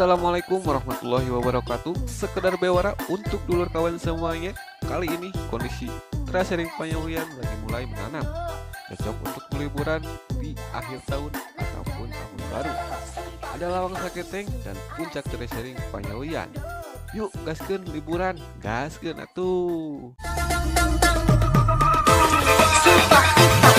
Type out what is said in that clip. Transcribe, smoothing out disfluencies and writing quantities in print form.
Assalamualaikum warahmatullahi wabarakatuh. Sekedar bewara untuk dulur kawan semuanya. Kali ini kondisi terasering Panyaweuyan lagi mulai menanam. Cocok untuk liburan di akhir tahun ataupun tahun baru. Ada Lawang Saketeng dan puncak terasering Panyaweuyan. Yuk, gaskeun liburan, gaskeun atuh. Super.